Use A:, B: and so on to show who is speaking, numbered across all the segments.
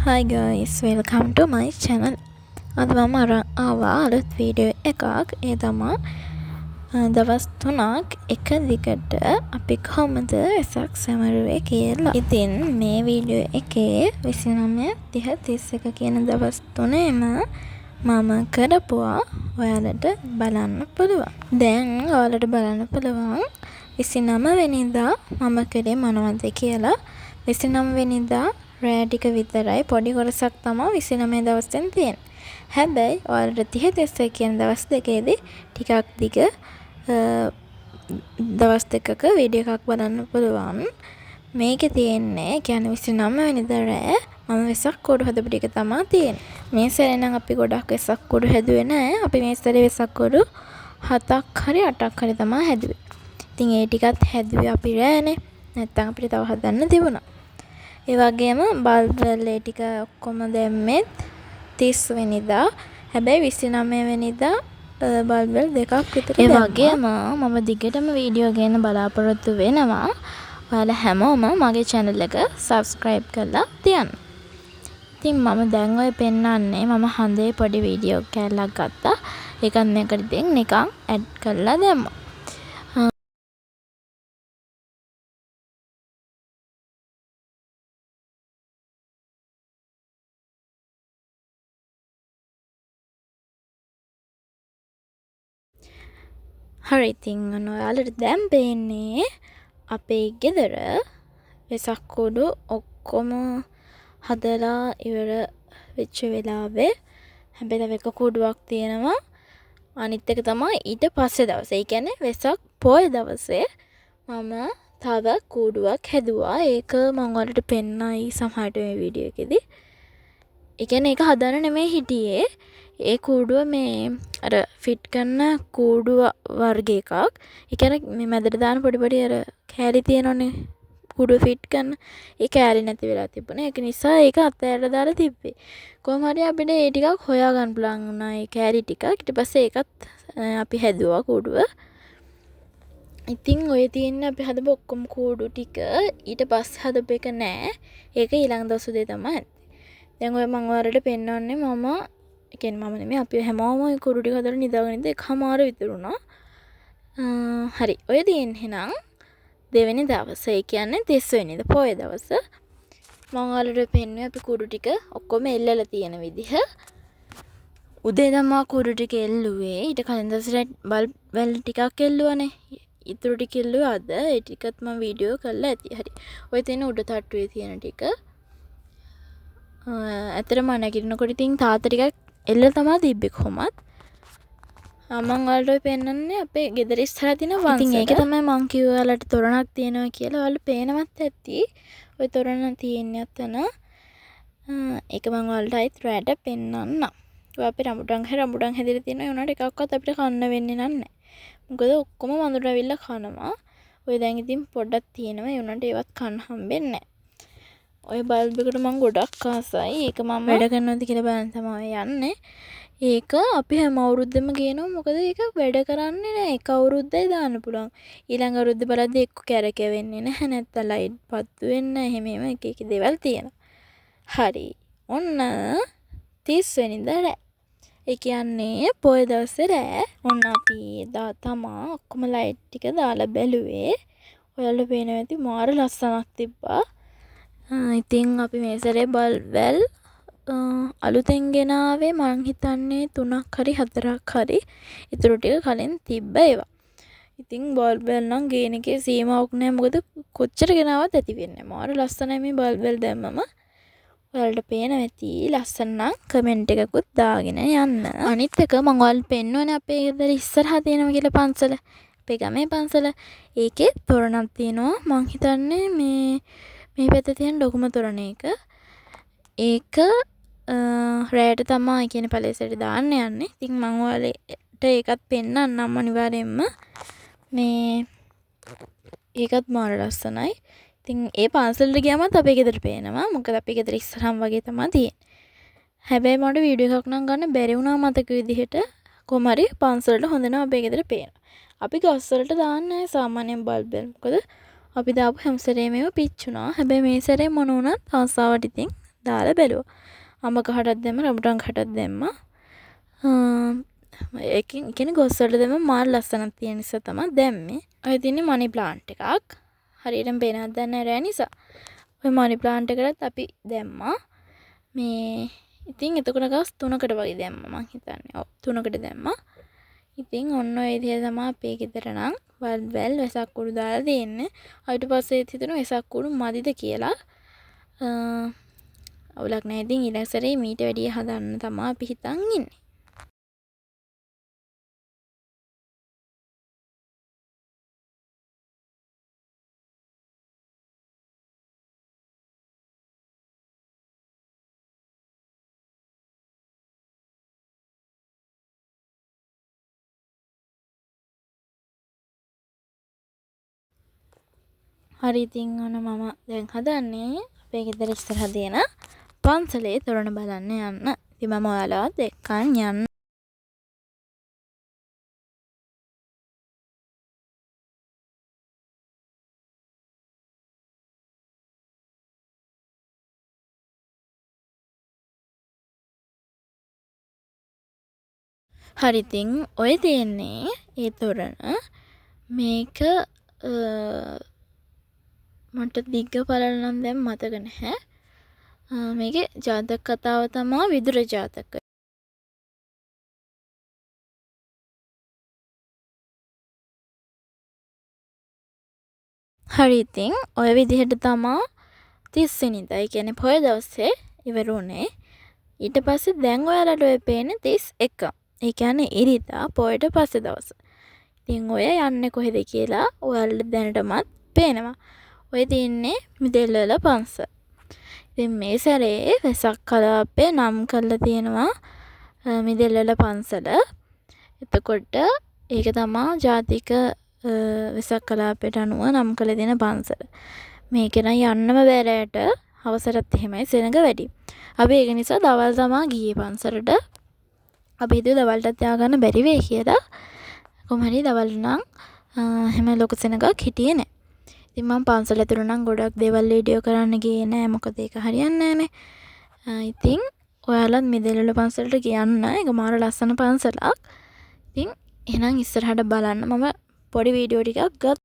A: Hi guys, welcome to my channel. අද මම අරන් ආවා අලුත් වීඩියෝ එකක්. ඒ තමා දවස් 3ක් එක දිගට අපි කොහොමද වෙසක් සැමරුවේ කියලා. ඉතින් මේ වීඩියෝ එකේ 29, 30, 31 කියන දවස් තුනේම මම කරපුවා ඔයාලට බලන්න පුළුවන්. දැන් ඔයාලට බලන්න පුළුවන් 29 වෙනිදා මම කළේ මොනවද කියලා. 29 වෙනිදා රෑ ටික විතරයි, පොඩි කොටසක් තමා 29 දවසෙන් තියෙන්නේ. හැබැයි ඔයාලට 30, 31 කියන දවස් දෙකේදී ටිකක් දිග දවස් දෙකක වීඩියෝ එකක් බලන්න පුළුවන්. මේකේ තියෙන්නේ, ඒ කියන්නේ 29 වෙනිදා රෑ මම වෙසක් කූඩු හදපු ටික තමා තියෙන්නේ. මේ සැරේ නම් අපි ගොඩක් වෙසක් කූඩු හැදුවේ නෑ. අපි මේ සැරේ වෙසක් කූඩු 7ක් හරි 8ක් හරි තමා හැදුවේ. ඉතින් ඒ ටිකත් හැදුවේ අපි රෑනේ. නැත්තම් අපිට තව හදන්න තිබුණා. ඒ වගේම බල්බ් වල ඒ ටික ඔක්කොම දැම්මෙත් 30 වෙනිදා. හැබැයි 29 වෙනිදා බල්බ් වල දෙකක් විතර
B: ඒ
A: දැම්මා.
B: වගේම මම දිගටම වීඩියෝ ගේන්න බලාපොරොත්තු වෙනවා. ඔයාලා හැමෝම මගේ channel එක subscribe කරලා තියන්න. ඉතින් මම දැන් ඔය පෙන්නන්නේ මම හඳේ පොඩි වීඩියෝ කෑල්ලක් ගත්තා. ඒකත් මේකට ඉතින් නිකන් ඇඩ් කරලා දැම්මා.
A: හරි, ඉතින් ඔන්න ඔයාලට දැන් පේන්නේ අපේ ගෙදර වෙසක් කුඩු ඔක්කොම හදලා ඉවර වෙච්ච වෙලාවේ. හැබැයි තව එක කුඩුවක් තියෙනවා. අනිත් එක තමයි ඊට පස්සේ දවසේ. ඒ කියන්නේ වෙසක් පෝය දවසේ මම තව කූඩුවක් හැදුවා. ඒක මං ඔයාලට පෙන්නයි සමහරට මේ වීඩියෝ එකේදී. ඒ කියන්නේ ඒක හදන්න නෙමෙයි හිටියේ. ඒ කූඩුව මේ අර ෆිට් කරන කූඩුව වර්ග එකක්. ඒ කියන්නේ මේ මැදට දාන පොඩි පොඩි අර කෑලි තියෙනවනේ කූඩුව ෆිට් කරන. ඒ කෑලි නැති වෙලා තිබුණා. ඒක නිසා ඒක අතෑරලා දාලා තිබ්බේ. කොහොම හරි අපිට ඒ ටිකක් හොයාගන්න පුළුවන් වුණා, ඒ කෑලි ටිකක්. ඊට පස්සේ ඒකත් අපි හැදුවා කූඩුව. ඉතින් ඔය තියෙන්නේ අපි හදපු ඔක්කොම කූඩු ටික. ඊට පස්සේ හදපු එක නෑ. ඒක ඊළඟ දවස් උදේ තමයි ඇත්තේ. දැන් ඔය මං ඔයාලට පෙන්වන්නේ මම, ඒ කියන්නේ මම නෙමෙයි, අපි හැමෝම ඔය කුඩු ටික හදලා නිදාගෙන ඉඳ එකහමාර විතර වුණා. හරි, ඔය තියෙන්නේ එහෙනම් දෙවෙනි දවස. ඒ කියන්නේ 30 වෙනිදා පොය දවස. මං ඔයාලට පෙන්නුවේ අපි කුඩු ටික ඔක්කොම එල්ලලා තියෙන විදිහ. උදේ තමා කුඩු ටික එල්ලුවේ. ඊට කලින් දවසේ බල්බ් වැල් ටිකක් එල්ලුවානේ. ඉතුරු ටික එල්ලුවා අද. ඒ ටිකත් මං වීඩියෝ කරලා ඇති. හරි. ඔය තියෙන උඩ තට්ටුවේ තියෙන ටික. ඇත්තටම මං නැගිටිනකොට ඉතින් තාත්තා ටිකක් එල්ලලා තමා තිබ්බේ කොහොමත්. මං ඔයාලට ඔය පෙන්නන්නේ අපේ ගෙදර ඉස්සරහා තියෙන වංශ.
B: ඉතින් ඒක තමයි මං කිව්වේ ඔයාලට තොරණක් තියෙනවා කියලා. ඔයාලට පේනවත් ඇති. ඔය තොරණ තියෙන්නේ අතන. ඒක මං ඔයාලට ආයෙත් රැට පෙන්නන්නම්. ඔය අපේ රඹුටන් ගහේ රඹුටන් හැදිලා තියෙනවා. ඒ වුණාට එකක්වත් අපිට කන්න වෙන්නේ නෑ. මොකද ඔක්කොම වඳුරු ඇවිල්ලා කනවා. ඔය දැන් ඉතින් පොඩ්ඩක් තියෙනවා. ඒ වුණාට ඒවත් කන්න හම්බෙන්නේ නෑ. ඔය බල්බ් එකට මං ගොඩක් ආසයි. ඒක මම
A: වැඩ කරනවද කියලා බලන්න තමයි යන්නේ. ඒක අපි හැම අවුරුද්දෙම ගේනවා. මොකද ඒක වැඩ කරන්නේ නෑ. එක අවුරුද්දයි දාන්න පුළුවන්. ඊළඟ අවුරුද්ද බලද්දි එක්ක කැරකෙවෙන්නේ නැහැ. නැත්තම් ලයිට් පත්තු වෙන්නේ නැහැ. එහෙම එහෙම එක එක දේවල් තියෙනවා. හරි. ඔන්න 30 වෙනිදා රෑ. ඒ කියන්නේ පොය දවසේ රෑ. ඔන්න අපි එදා තමා ඔක්කොම ලයිට් ටික දාලා බැලුවේ. ඔයාලට පේනවා ඇති මාර ලස්සනක් තිබ්බා. ඉතින් අපි මේ සැරේ බල්බ් වැල් අලුතෙන් ගෙනාවේ මං හිතන්නේ 3ක් හරි 4ක් හරි. ඉතුරු ටික කලින් තිබ්බ ඒවා. ඉතින් බල්බ් වැල් නම් ගේන එකේ සීමාවක් නෑ. මොකද කොච්චර ගෙනාවත් ඇති වෙන්නේ නෑ. මාර ලස්සනයි මේ බල්බ් වැල් දැම්මම. ඔයාලට පේනවා ඇති ලස්සන නම් කමෙන්ට් එකකුත් දාගෙන යන්න. අනිත් එක මං ඔයාලට පෙන්නුවනේ අපේ ගෙදර ඉස්සරහා තියෙනවා කියලා පන්සල. අපේ ගමේ පන්සල. ඒකේ තොරණක් තියෙනවා. මං හිතන්නේ මේ පැත්තේ තියෙන ලොකුම තොරණ ඒක. ඒක රෑට තමා ඒ කියන්නේ පලේසෙට දාන්න යන්නේ. ඉතින් මං ඔයාලට ඒකත් පෙන්නන්නම් අනිවාර්යෙන්ම. මේ ඒකත් මාර ලස්සනයි. ඉතින් ඒ පන්සලට ගියාමත් අපේ ගෙදර පේනවා. මොකද අපේ ගෙදර ඉස්සරහම වගේ තමා තියෙන්නේ. හැබැයි මට වීඩියෝ එකක් නම් ගන්න බැරි වුණා මතක විදිහට. කොහොම හරි පන්සලට හොඳ නම් අපේ ගෙදර පේනවා. අපි ගස් වලට දාන්නේ නෑ සාමාන්‍යයෙන් බල්බ් එක. මොකද අපි දාපු හැම සැරේම ඒවා පිච්චුණා. හැබැයි මේ සැරේ මොන වුණත් ආසාවට ඉතින් දාලා බැලුවා. අඹ ගහටත් දැම්මා, රඹුටන් ගහටත් දැම්මා. ඒකෙන් ඒ කියන්නේ ගොස් වලට දැම්මම මාර ලස්සනක් තියෙන නිසා තමයි දැම්මේ. ඔය තියෙන්නේ මනි ප්ලාන්ට් එකක්. හරියටම පේනවද දන්නේ නැහැ රෑ නිසා. ඔය මනි ප්ලාන්ට් එකටත් අපි දැම්මා. මේ ඉතින් එතකොට ගස් 3කට වගේ දැම්මා මං හිතන්නේ. ඔව් 3කට දැම්මා. ඉතින් ඔන්න ඔය විදිහට තමයි අපේ ගෙදර නම් වල් වෙසක් කුඩු දාලා තියෙන්නේ. ඊට පස්සෙත් හිතුණා වෙසක් කුඩු මදිද කියලා. අවුලක් නෑ ඉතින් ඊළඟ සැරේ මීට වැඩිය හදන්න තමා අපි හිතන් ඉන්නේ. හරි ඉතින් ඔන්න මම දැන් හදන්නේ අපේ ගෙදර ඉස්සරහ තියෙන පන්සලේ තොරණ බලන්න යන්න. ඉතින් මම ඔයාලවත් එක්කන් යන්න. හරි ඉතින් ඔය තියෙන්නේ ඒ තොරණ. මේක මට දිග පළල නම් දැන් මතක නැහැ. මේකේ ජාතක කතාව තමා විදුර ජාතකය. හරි ඉතින් ඔය විදිහට තමා 30 වෙනිදා, ඒ කියන්නේ පොය දවසේ ඉවර වුණේ. ඊට පස්සේ දැන් ඔයාලට ඔය පේන්නේ 31. ඒ කියන්නේ ඉරිදා පොයට පස්සේ දවස. ඉතින් ඔය යන්නේ කොහෙද කියලා ඔයාලට දැනටමත් පේනවා. ඔය තියෙන්නේ මිදෙල්වල පන්සල. ඉතින් මේ සැරේ වෙසක් කලාපේ නම් කරලා තියෙනවා මිදෙල්වල පන්සල. එතකොට ඒක තමා ජාතික වෙසක් කලාපයට අනුව නම් කරලා තියෙන පන්සල. මේකේ නම් යන්නම බෑ රෑට. හවසටත් එහෙමයි සෙනඟ වැඩි. අපි ඒක නිසා දවල් තමා ගියේ පන්සලට. අපි හිතුවේ දවල්ටත් යාගන්න බැරි වෙයි කියලා. කොහොම හරි දවල්ට නම් එහෙම ලොකු සෙනඟක් හිටියේ නෑ. ඉතින් මං පන්සල ඇතුළේ නම් ගොඩක් දේවල් වීඩියෝ කරන්න ගියේ නෑ. මොකද ඒක හරියන්නේ නෑනේ. ඉතින් ඔයාලත් මිදෙල්වල පන්සලට කියන්න. ඒක මාර ලස්සන පන්සලක්. ඉතින් එහෙනම් ඉස්සරහට බලන්න මම පොඩි වීඩියෝ ටිකක් ගත්තා.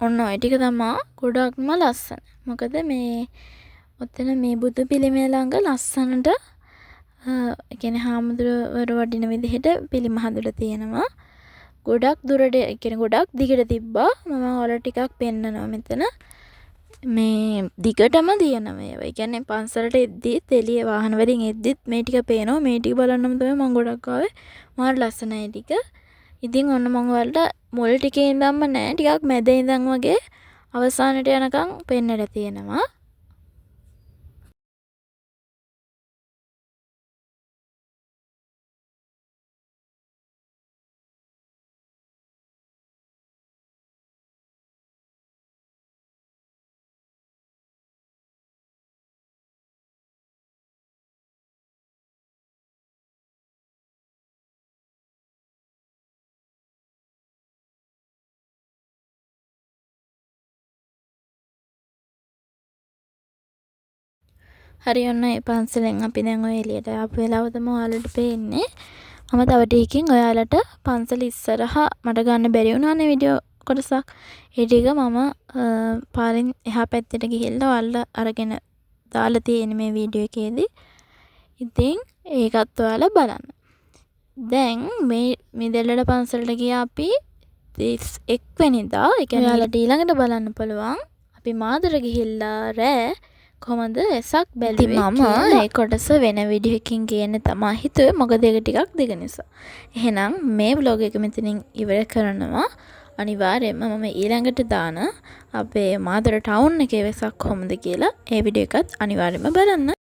A: ඔන්න ඔය ටික තමා ගොඩක්ම ලස්සන. මොකද මේ ඔතන මේ බුදු පිළිමය ළඟ ලස්සනට ඒ කියන්නේ හාමුදුරුවරු වඩින විදිහට පිළිම හදලා තියෙනවා. ගොඩක් දුරට ඒ කියන්නේ ගොඩක් දිගට තිබ්බා. මම ඔයාලට ටිකක් පෙන්නනවා මෙතන. මේ දිගටම තියෙනවා ඒවා. ඒ කියන්නේ පන්සලට එද්දිත් එළිය වාහන වලින් එද්දිත් මේ ටික පේනවා. මේ ටික බලන්නම තමයි මම ගොඩක් ආවේ. මාර ලස්සනයි ඒ ටික. ඉතින් ඔන්න මං ඔයාලට මුල් ටිකේ ඉඳන්ම නෑ, ටිකක් මැද ඉඳන් වගේ අවසානට යනකම් පෙන්නලා තියෙනවා. හරි ඔන්න ඒ පන්සලෙන් අපි දැන් ඔය එළියට ආපු වෙලාව තමයි ඔයාලට පේන්නේ. මම තව ටිකකින් ඔයාලට පන්සල ඉස්සරහා මට ගන්න බැරි වුණානේ වීඩියෝ කොටසක්. ඒ ටික මම පාරෙන් එහා පැත්තට ගිහිල්ලා ඔයාලට අරගෙන දාලා තියෙන්නේ මේ වීඩියෝ එකේදී. ඉතින් ඒකත් ඔයාලා බලන්න. දැන් මේ මිදෙල්වල පන්සලට ගියා අපි 31 වෙනිදා. ඒ කියන්නේ ඔයාලට ඊළඟට බලන්න පුළුවන් අපි මාතර ගිහිල්ලා රෑ කොහොමද වෙසක් බැලුවේ මම ඒ කොටස වෙන වීඩියෝ එකකින් ගේන්න තමා හිතුවේ. මොකද ඒක ටිකක් දිග නිසා. එහෙනම් මේ ව්ලොග් එක මෙතනින් ඉවර කරනවා. අනිවාර්යයෙන්ම මම ඊළඟට දාන අපේ මාතර ටවුන් එකේ වෙසක් කොහොමද කියලා ඒ වීඩියෝ එකත් අනිවාර්යයෙන්ම බලන්න.